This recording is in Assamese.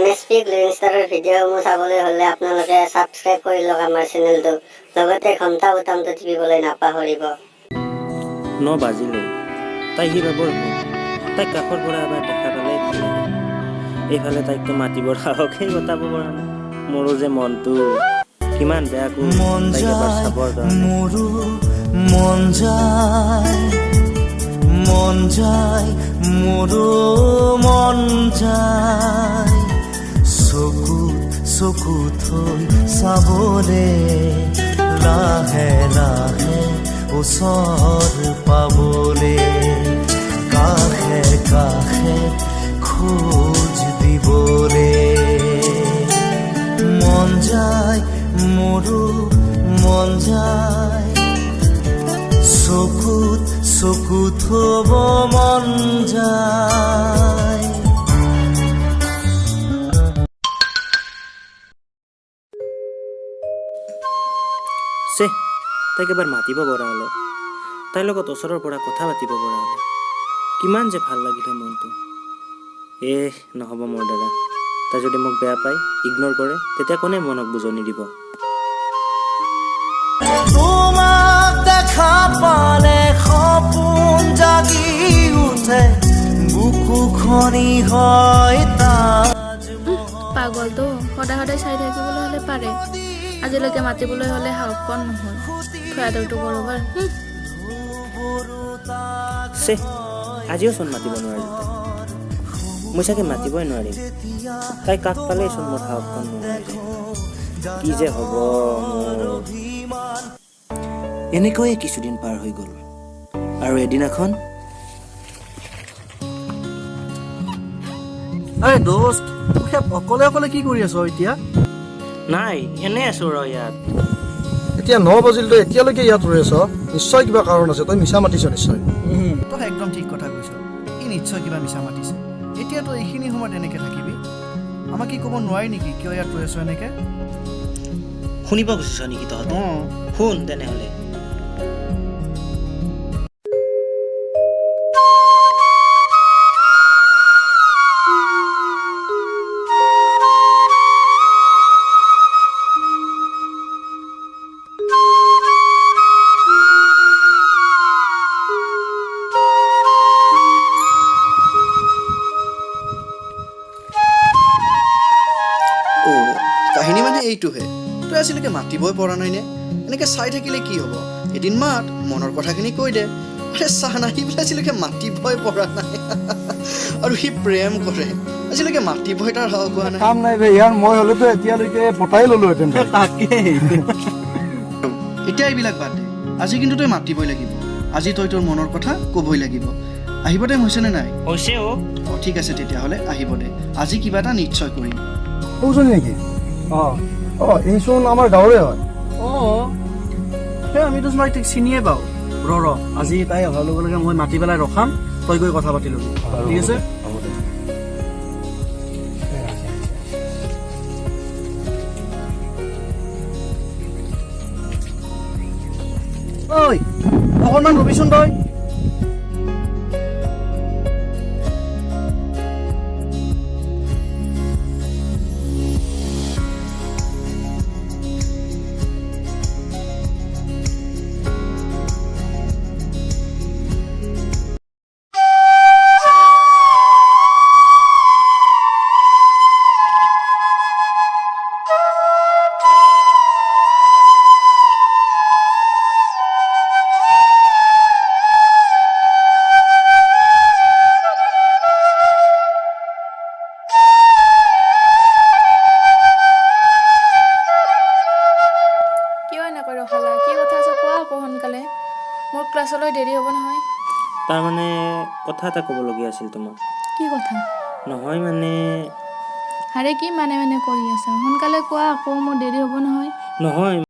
এনএছপি গ্ল'য়িং ষ্টাৰৰ ভিডিঅ'সমূহ চাবলৈ হ'লে আপোনালোকে ছাবস্ক্ৰাইব কৰি লওক আমাৰ চেনেলটো, লগতে ঘণ্টা বুটামটো টিপিবলৈ নাপাহৰিব। ন বাজিলেই। তাই সিবাবৰ হ'ল। তাইক কাষৰ পৰা এবাৰ দেখা পালেই ভাল লাগে। এইফালে তাইকতো মাতিবৰ সাহসেই গোটাব পৰা নাই। মোৰো যে মনটো কিমান বেয়াকৈ মন তাইক এবাৰ যায়, চাবৰ কাৰণে। মোৰো মন যায়, মন যায়, মোৰো মন যায়, চকুত চকু থৈ চাবলে, লাহে লাহে ওচৰ পাবলে, কাষে কাষে খোজ দিবলে। মন যায়, মোৰো মন যায়, চকুত চকু থব মন যায়। চে, তাইক এবাৰ মাতিব পৰা হ'লে, তাইৰ লগত ওচৰৰ পৰা কথা পাতিব পৰা হ'লে কিমান যে ভাল লাগিলে মনটো। এহ, নহ'ব মোৰ দ্বাৰা। তাই যদি মোক বেয়া পায়, ইগন'ৰ কৰে, তেতিয়া কোনে মনক বুজনি দিব? তোমাক দেখা পালে সপোন জাগি উঠে, বুকুখনি হয় তাজ। পাগলটো সদায় সদায় চাই থাকিবলৈ হ'লে পাৰে, আজিলৈকে মাতিবলৈ হ'লে সাহসকণ নহ'ল। খোৱাদৰটো কৰবাৰ। চে, আজিও চোন মাতিব নোৱাৰিলোঁ তাইক। মই চাগে মাতিবই নোৱাৰিম। তাই কাষ পালেই চোন মোৰ সাহসকণ নোহোৱা হৈ যায়। কি যে হ'ব মোৰ! এনেকৈয়ে কিছুদিন পাৰ হৈ গ'ল আৰু এদিনাখন আৰে দোস্ত, তই অকলে অকলে কি কৰি আছ এতিয়া? নাই, এনেই আছোঁ ৰ ইয়াত। এতিয়া 9 বাজিল, তই এতিয়ালৈকে ইয়াত ৰৈ আছ। নিশ্চয় কিবা কাৰণ আছে। তই মিছা মাতিছ নিশ্চয়। তই একদম ঠিক কথা কৈছ। ই নিশ্চয় কিবা মিছা মাতিছে। এতিয়া তই এইখিনি সময়ত এনেকে থাকিবি, আমাক কি ক'ব নোৱাৰি নেকি, কিয় ইয়াত ৰৈ আছ এনেকে? শুনিব খুজিছ নেকি তহঁতে? অঁ। শুন তেনেহ'লে। অ', কাহিনী মানে এইটোহে, তই আজিলৈকে মাতিবই পৰা নাই নে? এনেকে চাই থাকিলে কি হ'ব? এদিন মাত, মনৰ কথাখিনি কৈ দে। আৰে চাহ না, সি বোলে আজিলৈকে মাতিবই পৰা নাই আৰু সি প্ৰেম কৰে, আজিলৈকে মাতিবই তাৰ সাহস হোৱা নাই। কাম নাই বে ইয়াৰ। মই হ'লেতো এতিয়ালৈকে পতাই ল'লোহেঁতেন তাইক। তাকেই। এতিয়া এইবিলাক বাদ দে, আজি কিন্তু তই মাতিবই লাগিব। আজি তই তোৰ মনৰ কথা ক'বই লাগিব। আহিব টাইম হৈছেনে নাই? হৈছে অ'। অঁ, ঠিক আছে তেতিয়াহ'লে, আহিব দে। আজি কিবা এটা নিশ্চয় কৰিম। সৌজনী নেকি? অঁ। অঁ, এইচোন আমাৰ গাঁৱৰে হয়। অঁ, সেই আমিতো চোন তাইক চিনিয়ে পাওঁ। ৰ ৰ, আজি তাই অহাৰ লগে লগে মই মাতি পেলাই ৰখাম, তই গৈ কথা পাতি ল'বি। ঠিক আছে? হ'ব দে। ঐ, অকণমান ৰবিচোন তই। কিয় এনেকৈ ৰখালা? কি কথা আছে কোৱা আকৌ সোনকালে, মোৰ ক্লাছলৈ দেৰি হ'ব নহয়। তাৰমানে কথা এটা ক'বলগীয়া আছিল তোমাক। কি কথা? নহয় মানে আৰে, কি মানে মানে কৰি আছা? সোনকালে কোৱা আকৌ, মোৰ দেৰি হ'ব নহয়। নহয়।